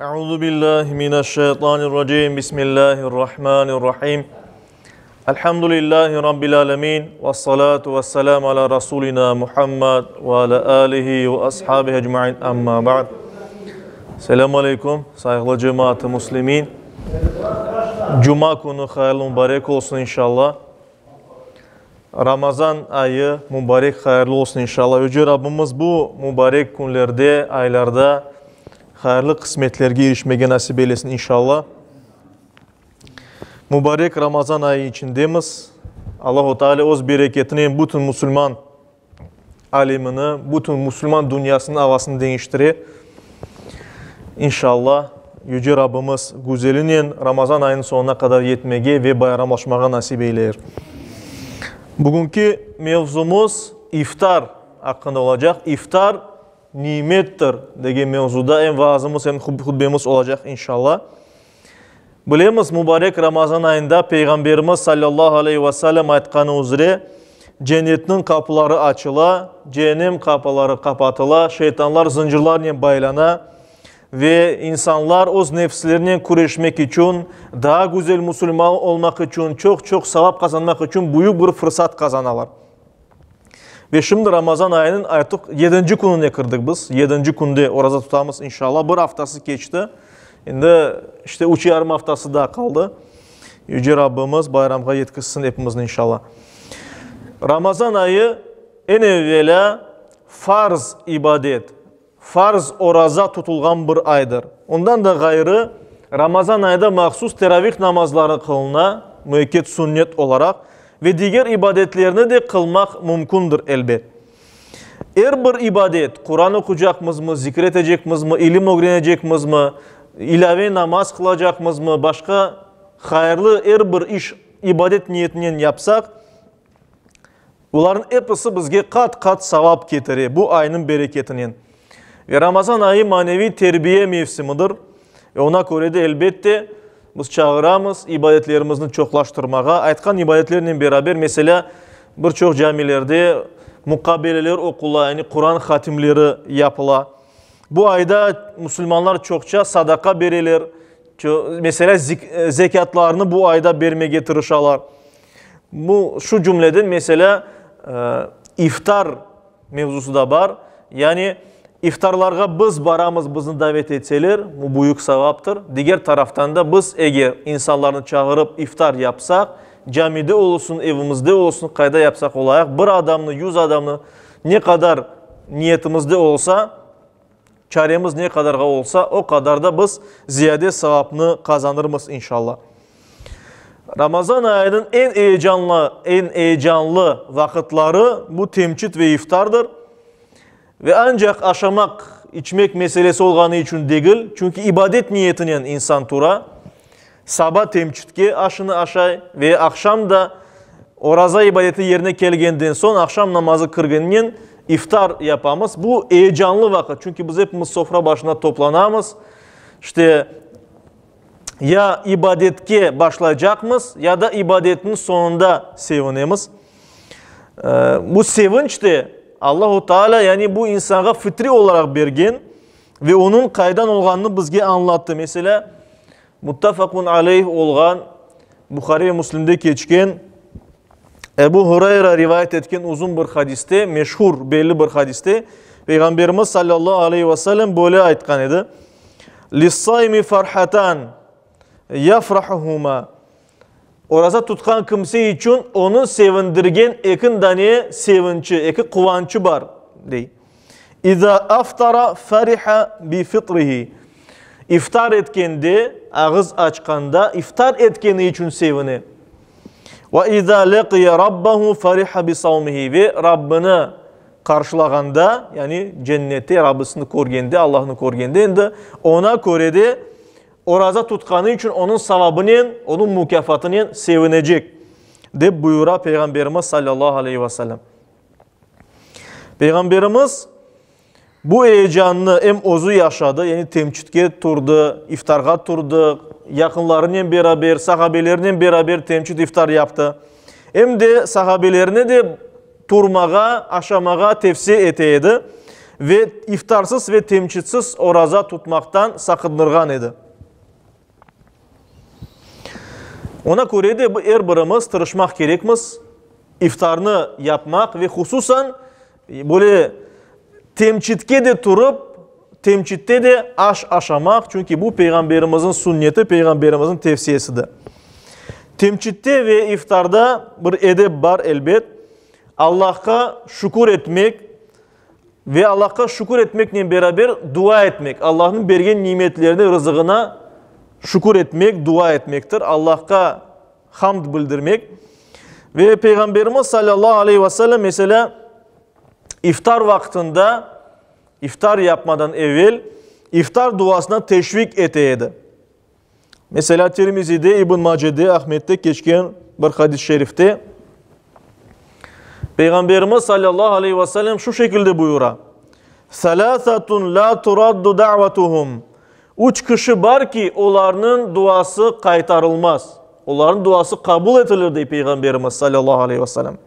Euzu billahi mineşşeytanirracim. Bismillahirrahmanirrahim. Elhamdülillahi rabbil alamin. Ves salatu vesselamu ala rasulina Muhammed ve ala alihi ve ashabihi ecmaîn. Amma ba'd. Selamu aleyküm, sayğılı cemaat-ı muslimin. Cuma künü hayırlı mübarek olsun inşallah. Ramazan ayı mübarek hayırlı olsun inşallah. Yüce Rabbimiz bu mübarek künlerde, aylarda hayırlı qısmetlerge irişmege nasip eylesin inşallah. Mübarek Ramazan ayı içindemiz. Allahu Teala öz bereketinen bütün musulman alemini, bütün musulman dünyasınıñ avasını deñiştire. İnşallah, Yüce Rabbimiz güzelinen Ramazan ayınıñ soñuna qadar yetmege ve bayramlaşmağa nasip eyler. Bugünki mevzumız iftar aqqında olacaq. İftar nimettir degen mevzuda em vaazımız, em hutbemiz olacaq, inşallah. Bilemiz, mubarek Ramazan ayında Peyğamberimiz sallallahu aleyhi ve sellem aytqanı üzre, cennetniñ qapıları açıla, ceennem qapıları qapatıla, şeytanlar zıncırlarnen baylana ve insanlar öz nefslerinen küreşmek içün, daa güzel musulman olmaq içün, çoq-çoq savap qazanmaq içün büyük bir fırsat qazanalar. Ve şimdi Ramazan ayınıñ artıq yedinci kününe kirdik biz. Yedinci künde oraza tutamız inşallah. Bir aftası keçti. Endi işte üç yarım aftası daa qaldı. Yüce Rabbimiz bayramğa yetkizsin epimizni inşallah. Ramazan ayı eñ evvelâ farz ibadet, farz oraza tutulğan bir aydır. Ondan da ğayrı, Ramazan ayında mahsus teravih namazları qılına, müekket sünnet olaraq, ve diger ibadetlerni de qılmaq mümkündir, elbet. Er bir ibadet, Quran oqucaqmızmı, zikir etecekmizmi, ilim ögrenecekmizmi, ilâve namaz qılacaqmızmı, başqa hayırlı er bir iş ibadet niyetinen yapsaq, Bularnıñ episi bizge qat-qat savap ketire bu aynıñ bereketinen. Ve Ramazan ayı maneviy terbiye mevsimidir. Ve oña köre de, elbette, biz çağıramız ibadetlerimizni çoqlaştırmağa. Aytqan ibadetlernen beraber, meselâ, bir çoq camilerde muqabeleler oqula, yani Quran hatimleri yapıla. Bu ayda musulmanlar çoqça sadaqa bereler, meselâ, zekâtlarını bu ayda bermege tırışalar. Bu, şu cümleden, meselâ, iftar mevzusı da bar. Yani, iftarlarğa biz baramız, bizni davet etseler, bu büyük savaptır. Diger taraftan da, biz eger insanlarnı çağırıp iftar yapsaq, camide olsun, evimizde olsun, qayda yapsaq olayıq, bir adamnı, yuz adamnı, ne qadar niyetimizde olsa, çaremiz ne qadarğa olsa, o qadar da biz ziyade savapnı qazanırmız, inşallah. Ramazan ayınıñ eñ eyecanlı, eñ eyecanlı vaqıtları bu temçit ve iftardır. Ve ancaq aşamaq, içmek meselesi olğanı içün degil, çünki ibadet niyetinen insan tura. Saba temçitke aşını aşay ve aqşam da oraza ibadeti yerine kelgenden soñ, aqşam namazı kirgeninen iftar yapamız. Bu eyecanlı vaqıt, çünki biz epimiz sofra başına toplanamız. İşte, ya ibadetke başlaycaqmız, ya da ibadetniñ soñunda sevinemiz. Bu sevinç de Allahu Teala, yani bu insanğa fitri olaraq bergen ve onıñ qaydan olğanını bizge añlattı. Meselâ, muttafaqun aleyh olğan Buhari ve Müslimde keçken Ebu Hureyra rivayet etken uzun bir hadiste, meşhur, belli bir hadiste, Peyğamberimiz sallallahu aleyhi ve sellem böyle aytqan edi, Lis-saimi farhatan yafrahuhuma Oraza tutqan kimse içün onı sevindirgen eki dane sevinçi, eki quvançı bar, dey. İza aftara fariha bi fitrihi İftar etkende, ağız açqanda, iftar etkeni içün sevine. Ve iza leqiye rabbahu fariha bi savmihi Ve Rabbini qarşılağanda, yani cennette Rabbisini körgende, Allahnı körgende, endi oña köre de oraza tutqanı içün onıñ savabınen, onıñ mukâfatınen sevinecek, dep buyura Peyğamberimiz salâllahu aleyhi ve sellem. Peyğamberimiz bu eyecannı em özü yaşadı, yani temçitke turdı, iftarğa turdı, yaqınlarınen beraber, sahabelerinen beraber temçit iftar yaptı. Em de sahabelerine de turmağa, aşamağa tevsiye ete edi. Ve iftarsız ve temçitsiz oraza tutmaqtan saqındırğan edi. Ona köre de er birimiz tırışmaq kerekmiz, iftarnı yapmaq ve hususan böyle temçitke de turıp, temçitte de aş aşamaq, çünki bu Peyğamberimizniñ sünneti, Peyğamberimizniñ tevsiyesidir. Temçitte ve iftarda bir edep bar, elbet, Allahqa şükür etmek ve Allahqa şükür etmeknen beraber dua etmek, Allahnıñ bergen nimetlerine, rızığına şükür etmek, dua etmektir, Allahqa hamd bildirmek. Ve Peyğamberimiz salâllahu aleyhi ve sellem, meselâ, iftar vaqtında, iftar yapmadan evel, iftar duasına teşvik ete edi. Meselâ, Tirmizide, İbn Macede, Ahmette keçken bir hadis-i şerifte Peyğamberimiz salâllahu aleyhi ve sellem şu şekilde buyura, Selâsatun lâ turaddu da'vetuhum, Üç kişi bar ki, olarnıñ duası qaytarılmaz, olarnıñ duası qabul etilir, dey Peyğamberimiz salâllahu aleyhi ve sellem.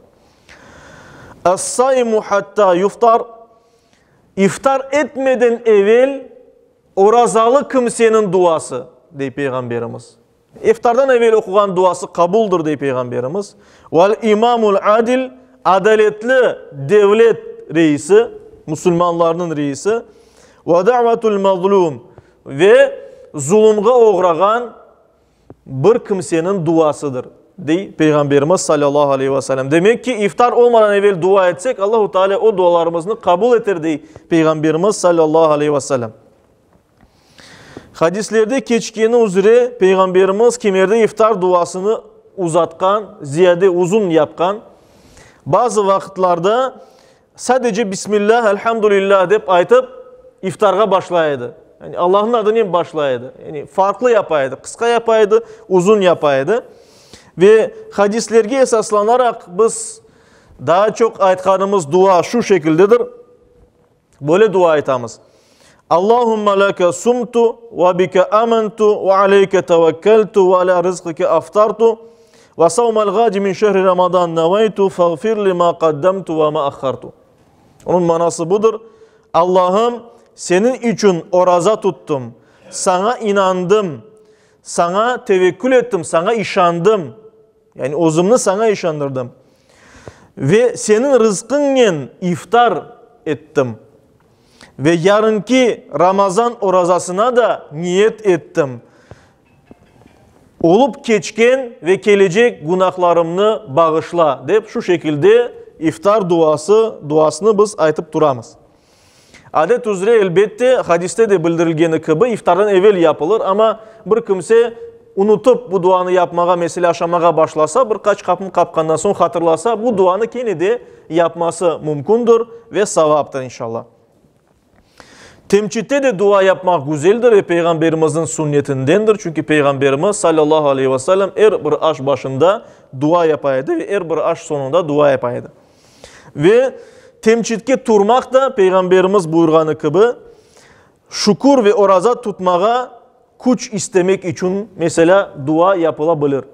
Es-saimu hattâ yuftar, İftar etmeden evel Orazalı kimseniñ duası, dey Peyğamberimiz. İftardan evel oquğan duası qabuldır, dey Peyğamberimiz. Vel imamul adil, adaletli devlet reisi, musulmanlarnıñ reisi. Ve da'vetul mazlum, ve zulumğa oğrağan bir kimseniñ duasıdır, dey Peyğamberimiz salâllahu aleyhi ve sellem. Demek ki, iftar olmadan evel dua etsek, Allahu Teala o dualarımıznı qabul eter, dey Peyğamberimiz salâllahu aleyhi ve sellem. Hadislerde keçkeni üzre, Peyğamberimiz kimerde iftar duasını uzatqan, ziyade uzun yapqan. Bazı vaqıtlarda Sadece Bismillah, Elhamdülillah dep aytıp, iftarğa başlay edi. Yani Allahnıñ adınen başlay edi. Yani farqlı yapa edi, qısqa yapa edi, uzun yapa edi. Ve hadislerge esaslanaraq biz daa çoq aytqanımız dua şu şekildedir. Böyle dua aytamız. Allahumma leke sumtu ve bike amantu ve aleyke tevekkeltu ve ala rızkike aftartu ve savmel gadi min şehri ramadan neveytu fağfir li ma qaddamtu ve ma ahhartu. Onun manası budur. Allahım seniñ içün oraza tuttum, saña inandım, saña tevekkül ettim, saña işandım. Yani özümni saña işandırdım. Ve seniñ rızqıñnen iftar ettim. Ve yarınki Ramazan orazasına da niyet ettim. Olıp keçken ve kelecek günahlarımnı bağışla, dep şu şekilde iftar duası, duasını biz aytıp turamız. Adet üzre, elbette, hadiste de bildirilgeni kibi, iftardan evel yapılır, amma bir kimse unutıp bu duanı yapmağa, meselâ, aşamağa başlasa, bir qaç qapım qapqandan soñ hatırlasa, bu duanı kene de yapması mümkündir ve savaptır, inşallah. Temçitte de dua yapmaq güzeldir ve Peyğamberimizniñ sünnetindendir, çünki Peyğamberimiz, salâllahu aleyhi ve sellem, er bir aş başında dua yapa edi ve er bir aş soñunda dua yapa edi. Ve temçitke turmaq da, Peyğamberimiz buyurğanı kibi, şükür ve oraza tutmağa küç istemek içün, meselâ, dua yapıla bilir.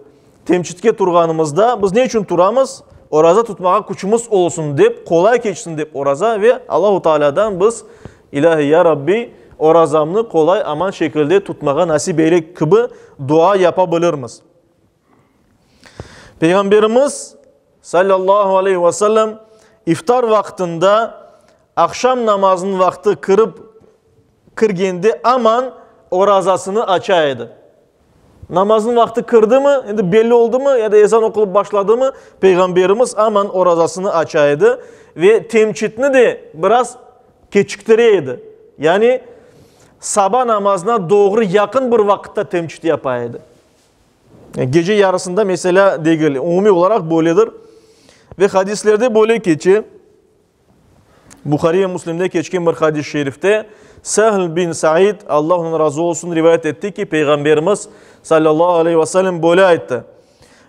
Temçitke turğanımızda biz ne içün turamız? Oraza tutmağa küçümiz olsun dep, qolay keçsin dep oraza ve Allahu Tealâdan biz, İlâhi, ya Rabbi, orazamnı qolay, aman şekilde tutmağa nasip eyle kibi dua yapa bilirmiz. Peyğamberimiz, sallallahu aleyhi ve sellem, iftar vaqtında aqşam namazınıñ vaqtı kirip kirgende aman orazasını aça edi. Namaznıñ vaqtı kirdimi, endi belli oldımı ya da ezan oqulıp başladımı, Peyğamberimiz aman orazasını aça edi ve temçitni de biraz keçiktire edi. Yani saba namazına doğru yaqın bir vaqıtta temçit yapa edi. Gece yarısında meselâ degil, umumiy olaraq böyledir. Ve hadislerde böyle keçe, Buhari ve Müslimde keçken bir hadis-i şerifte Sehl bin Said, Allah ondan razı olsun, rivayet etti ki, Peyğamberimiz sallallahu aleyhi ve sellem böyle ayttı,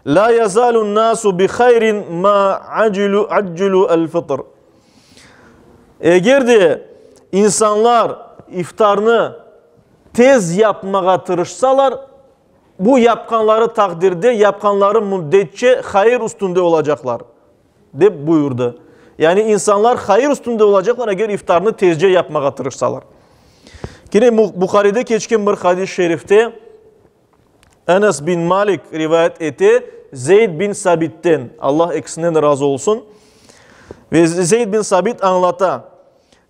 La yazalun nasu bi hayrin ma acilu accilu el fitr. Eger de insanlar iftarnı tez yapmağa tırışsalar, Bu yapqanları taqdirde, yapqanları müddetçe hayır üstünde olacaqlar, dep buyurdı. Yani insanlar hayır üstünde olacaqlar, eger iftarnı tezce yapmağa tırışsalar. Kene Buharide keçken bir hadis-i şerifte Enes bin Malik rivayet ete Zeyd bin Sabitten, Allah ekisinden de razı olsun. Ve Zeyd bin Sabit añlata,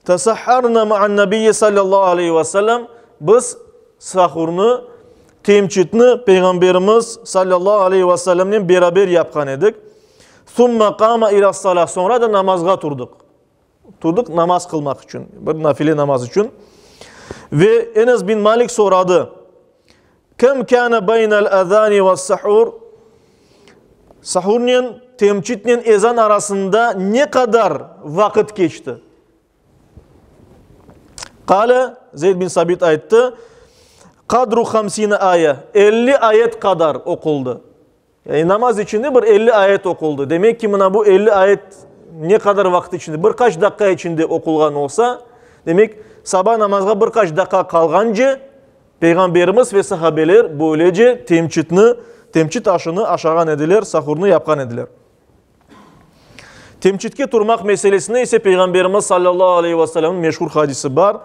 Tesahharna ma'an nabiyyi sallallahu aleyhi ve sellem, biz sahurnı, temçitni Peyğamberimiz sallallahu aleyhi ve sellemnen beraber yapqan edik. Thumma qama ila salah, soñra da namazğa turdıq. Turdıq namaz qılmaq içün, bir nafile namaz içün. Ve Enes bin Malik soradı, Kem kâne beynel ezâni ves-sahur? Sahurnen, temçitnen ezan arasında ne qadar vaqıt keçti? Qale, Zeyd bin Sabit ayttı, Qadru hamsine aye, 50 ayet qadar oquldı. Yani namaz içinde bir 50 ayet oquldı. Demek ki, mına bu 50 ayet ne qadar vaqıt içinde, bir qaç daqqa içinde oqulğan olsa, demek, saba namazğa bir qaç daqqa qalğance Peyğamberimiz ve sahabeler böylece temçitni, temçit aşını aşağan ediler, sahurnı yapqan ediler. Temçitke turmaq meselesinde ise Peyğamberimiz sallallahu aleyhi ve sellemniñ meşhur hadisi bar.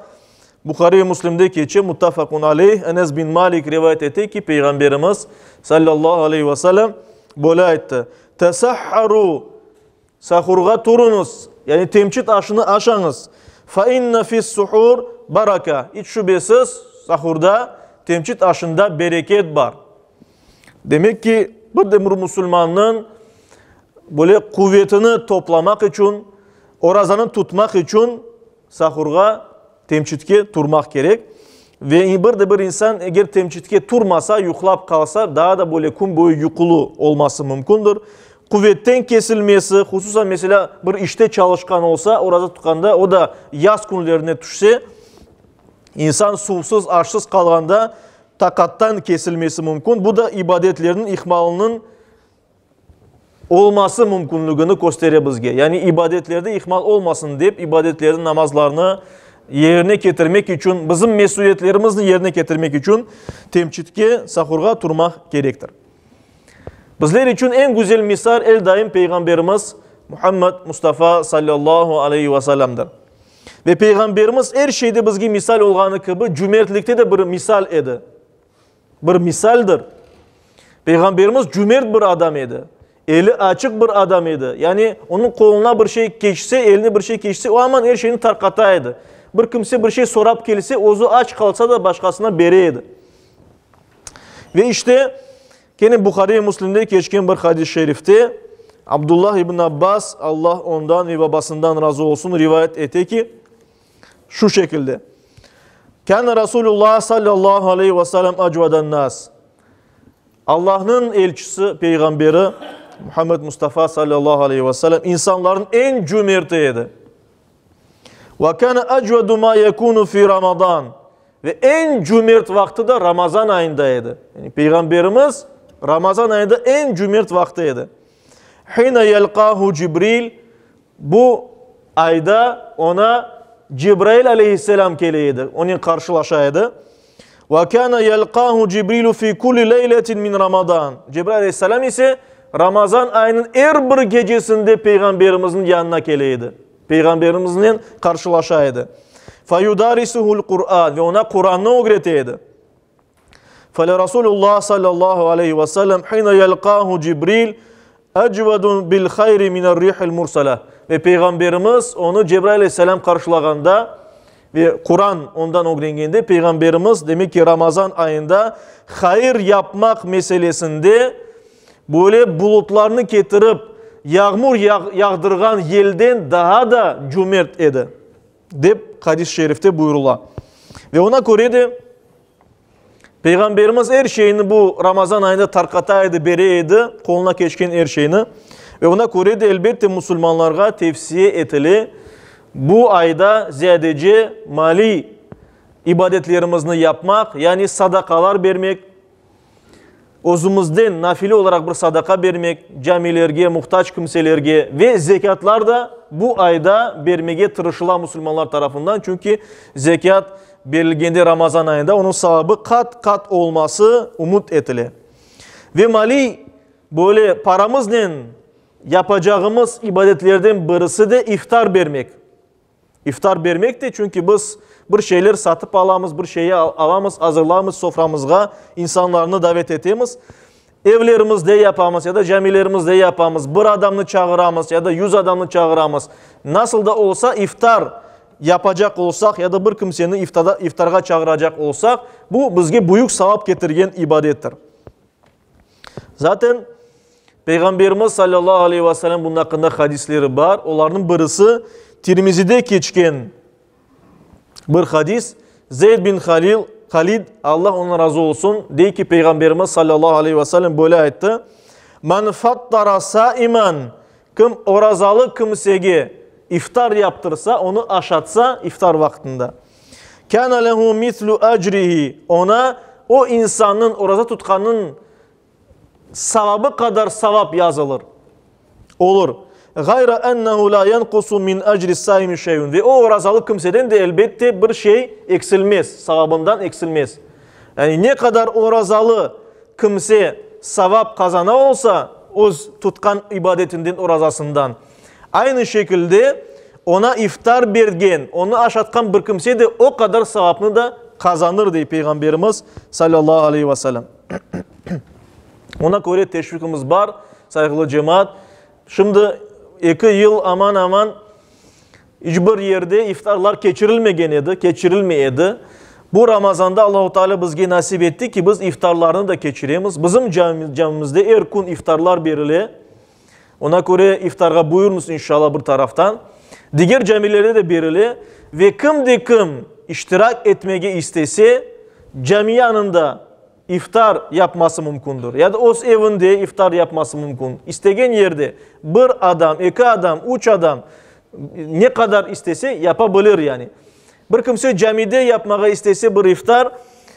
Buhari ve Müslimde keçe, muttafaqun aleyh, Enes bin Malik rivayet ete ki, Peyğamberimiz sallallahu aleyhi ve sellem böyle ayttı, Tesahharu, sahurğa turuñız, yani temçit aşını aşañız, fa inne fis-suhur baraka, iç şübesiz, sahurda, temçit aşında bereket bar. Demek ki, bir de bir musulmannıñ böyle quvetini toplamaq içün, orazanı tutmaq içün sahurğa, temçitke turmaq kerek. Ve bir de bir insan eger temçitke turmasa, yuqlap qalsa, daa da böyle kün boyu yuqulu olması mümkündir. Quvetten kesilmesi, hususan, meselâ, bir işte çalışqan olsa, oraza tutqanda, o da yaz künlerine tüşse, insan suvsız, aşsız qalğanda taqattan kesilmesi mümkün. Bu da ibadetlerniñ ihmalınıñ olması mümkünligini köstere bizge. Yani ibadetlerde ihmal olmasın dep, ibadetlerni, namazlarnı yerine ketirmek içün, bizim mesüliyetlerimizni yerine ketirmek içün temçitke, sahurğa turmaq kerektir. Bizler içün eñ güzel misal er daim Peyğamberimiz Muhammed Mustafa sallallahu aleyhi ve sellemdir. Ve Peyğamberimiz er şeyde bizge misal olğanı kibi, cümertlikte de bir misal edi. Bir misaldir. Peyğamberimiz cümert bir adam edi. Eli açıq bir adam edi. Yani onıñ qoluna bir şey keçse, eline bir şey keçse, o aman er şeyni tarqata edi. Bir kimse bir şey sorap kelse, özü aç qalsa da başqasına bere edi. Ve işte, kene Buhari ve Müslimde keçken bir hadis-i şerifte Abdullah ibn Abbas, Allah ondan ve babasından razı olsun, rivayet ete ki, şu şekilde, Kâne Rasulullah sallallahu aleyhi ve sellem acvadan nas. Allahnıñ elçisi, peyğamberi Muhammed Mustafa sallallahu aleyhi ve sellem insanların eñ cömerti edi. Ve kâne acvadu ma yekûnu fi Ramazan. Ve eñ cümert vaqtı da Ramazan ayında edi. Yani Peyğamberimiz Ramazan ayında eñ cümert vaqtı edi. Hina yelqahu Cibril bu ayda ona Cebrail aleyhisselam kele edi, onen qarşılaşa edi. Ve kana yelqahu Cibrilu fi kulli leyletin min Ramazan. Cebrail aleyhisselam ise Ramazan ayınıñ er bir gecesinde Peyğamberimizniñ yanına kele edi. Peyğamberimiznen qarşılaşa edi. Fayudarisuhul Quran ve ona Qurannı ögrete edi. Fele Rasulullah sallallahu aleyhi ve sellem hina yelqahu Cibril ecvedun bil hayri miner rihil mursala. Ve Peyğamberimiz onı Cebrail aleyhisselam qarşılağanda ve Quran ondan ögrengende Peyğamberimiz demek ki Ramazan ayında hayır yapmaq meselesinde Böyle bulutlarnı ketirip, yağmur yağdırğan yelden daa da cömert edi, dep hadis-i şerifte buyurıla. Ve oña köre de, Peyğamberimiz er şeyni bu Ramazan ayında tarqata edi, bere edi, qoluna keçken er şeyni. Ve oña köre de, elbette, musulmanlarğa tevsiye etile, bu ayda ziyadece maliy ibadetlerimizni yapmaq, yani sadaqalar bermek, Özümizden nafile olaraq bir sadaqa bermek, camilerge, muhtac kimselerge ve zekâtlar da bu ayda bermege tırışıla musulmanlar tarafından, çünki zekât berilgende Ramazan ayında onıñ savabı qat-qat olması ümüt etile. Ve maliy böyle paramıznen. Yapacağımız ibadetlerden birisi de iftar bermek. İftar bermek de, çünki biz bir şeyler satıp alamız, bir şey alamız, azırlamız soframızğa, insanlarnı davet etemiz. Evlerimizde yapamız ya da camilerimizde yapamız, bir adamnı çağıramız ya da 100 adamnı çağıramız. Nasıl da olsa iftar yapacaq olsaq ya da bir kimseni iftada, iftarğa çağıracaq olsaq, bu bizge büyük savap ketirgen ibadettir. Zaten Peyğamberimiz sallallahu aleyhi ve sellem bunun aqqında hadisleri bar. Olarnıñ birisi Tirmizide keçken bir hadis. Zeyd bin Halil, Halid, Allah ondan razı olsun, dey ki, Peyğamberimiz sallallahu aleyhi ve sellem böyle ayttı: Men fattara saiman, kim orazalı kimsege iftar yaptırsa, onı aşatsa iftar vaqtında, kâne lehu mislu ecrihi, ona o insannıñ oraza tutqanınıñ savabı qadar savap yazılır, olur. Gayra ennehu la yenkusu min ecri saimi şeyun. Ve o orazalı kimseden de elbette bir şey eksilmez, savabından eksilmez. Yani ne qadar orazalı kimse savap qazana olsa, öz tutqan ibadetinden, orazasından, aynı şekilde ona iftar bergen, onı aşatqan bir kimse de o qadar savapnı da qazanır, dey Peyğamberimiz sallallahu aleyhi ve sellem. Ona köre teşviqimiz bar, sayğılı cemaat. Şimdi eki yıl aman-aman iç bir yerde iftarlar keçirilmegen edi, keçirilmey edi. Bu Ramazanda Allahu Teala bizge nasip etti ki, biz iftarlarnı da keçiremiz. Bizim camimizde er kün iftarlar berile. Ona köre iftarğa buyurıñız inşallah bir taraftan. Diger camilerde de berile ve kim de kim iştirak etmege istese, cami yanında iftar yapması mümkündir. Ya da öz evinde iftar yapması mümkün. İstegen yerde bir adam, eki adam, üç adam ne qadar istese yapa bilir yani. Bir kimse camide yapmağa istese bir iftar,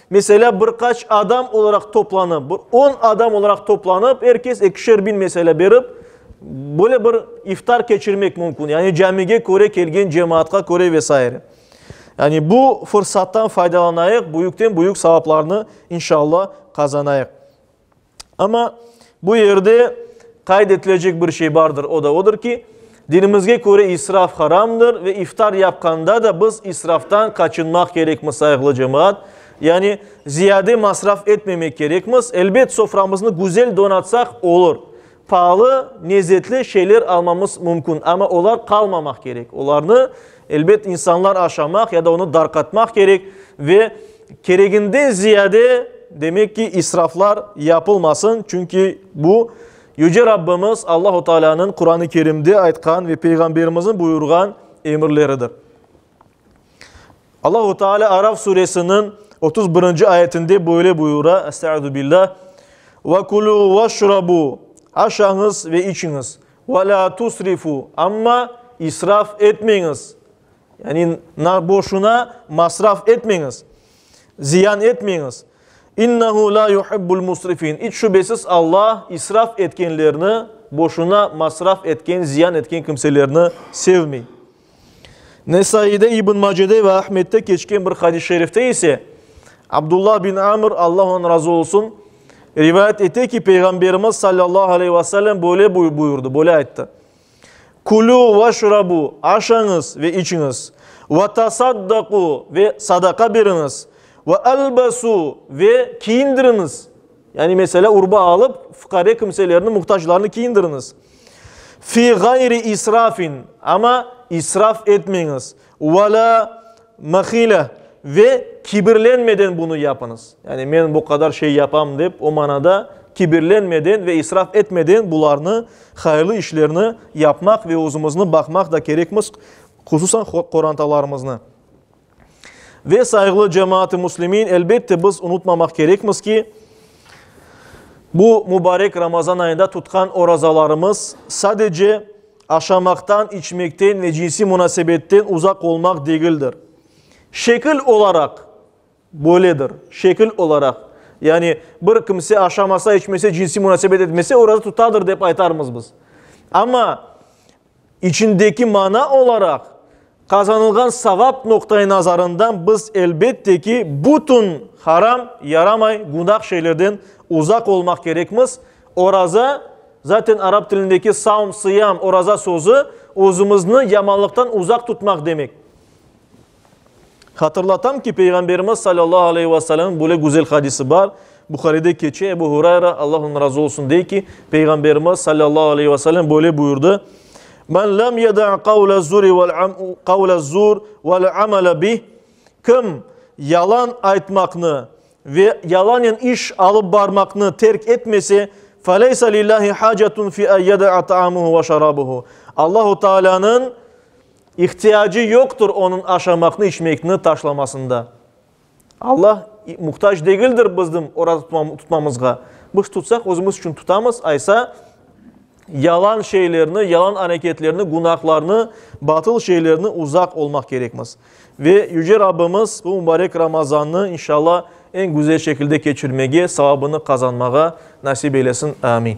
meselâ, bir qaç adam olaraq toplanıp, bir on adam olaraq toplanıp, er kes ekişer biñ meselâ berip, böyle bir iftar keçirmek mümkün. Yani camige köre, kelgen cemaatqa köre ve saire. Yani bu fırsattan faydalanayıq, büyükten-büyük savaplarnı, inşallah, qazanayıq. Amma bu yerde qayd etilecek bir şey bardır, o da odır ki, dinimizge köre israf haramdır ve iftar yapqanda da biz israftan qaçınmaq kerekmiz, sayğılı cemaat. Yani ziyade masraf etmemek kerekmiz. Elbet, soframıznı güzel donatsaq olur. Paalı, lezetli şeyler almamız mümkün, amma olar qalmamaq kerek. Olarnı, elbet, insanlar aşamaq ya da onı darqatmaq kerek ve kereginden ziyade, demek ki, israflar yapılmasın, çünki bu, Yüce Rabbimiz Allahu Taalânıñ Quran-ı Kerimde aytqan ve Peyğamberimizniñ buyurğan emirleridir. Allahu Teala Araf suresiniñ 31-nci ayetinde böyle buyura, Estaizu billah, Ve kulû veşrabû, aşañız ve içiñiz, ve lâ tusrifû, amma israf etmeñiz, yani boşuna masraf etmeñiz, ziyan etmeñiz. İnnehu lâ yuhibbul musrifîn, iç şübesiz Allah israf etkenlerni, boşuna masraf etken, ziyan etken kimselerni sevmey. Nesaiyde, İbn Macede ve Ahmedde keçken bir hadis-i şerifte ise, Abdullah bin Amr, Allah ondan razı olsun, rivayet ete ki, Peyğamberimiz sallallahu aleyhi ve sellem böyle buyurdı, böyle ayttı, Kulü veşrabu, aşañız ve içiñiz, ve tasaddaqu, ve sadaqa beriñiz, ve elbesu, ve kiyindiriñiz, yani meselâ urba alıp, fuqare kimselerni, muhtaclarnı kiyindiriñiz. Fi gayri israfin, amma israf etmeñiz, ve la mahile, ve kibirlenmeden bunı yapıñız. Yani men bu qadar şey yapam dep, o manada kibirlenmeden ve israf etmeden bularnı, hayırlı işlerni yapmaq ve özümizni baqmaq da kerekmiz, hususan qorantalarımıznı. Ve sayğılı cemaat-ı müslimin, elbette biz unutmamaq kerekmiz ki, bu mübarek Ramazan ayında tutqan orazalarımız sadece aşamaqtan, içmekten ve cinsiy munasebetten uzaq olmaq degildir. Şekil olaraq böyledir, şekil olaraq. Yani bir kimse aşamasa, içmese, cinsiy munasebet etmese, oraza tutadır dep aytarmız biz. Amma İçindeki mana olaraq, qazanılğan savap noqtai nazarından biz, elbette ki, bütün haram, yaramay, günah şeylerden uzaq olmaq kerekmiz. Oraza. Zaten arap tilindeki savm, sıyam, oraza sözü özümizni yamanlıqtan uzaq tutmaq demek. Hatırlatam ki, Peyğamberimiz salâllahu aleyhi ve sellemniñ böyle güzel hadisi bar, Buharide keçe, Ebu Hurayra, Allah ondan razı olsun, dey ki, Peyğamberimiz salâllahu aleyhi ve sellem böyle buyurdı, Men lem yeda qavle-zuri vel-qavle-zur vel-amele bih, Kim yalan aytmaqnı ve yalanen iş alıp barmaqnı terk etmese, feleyse lillahi hacetun fi en yeda'a ta'amuhu ve şarabuhu, Allahu Taalânıñ İhtiyacı yoqtır onıñ aşamaqnı, içmekni taşlamasında. Allah muhtac degildir bizim oraza tutmamızğa. Biz tutsaq, özümiz içün tutamız, aysa, yalan şeylerni, yalan areketlerni, günahlarnı, batıl şeylerni uzaq olmaq kerekmiz. Ve Yüce Rabbimiz bu mübarek Ramazannı, inşallah, eñ güzel şekilde keçirmege, savabını qazanmağa nasip eylesin. Amin.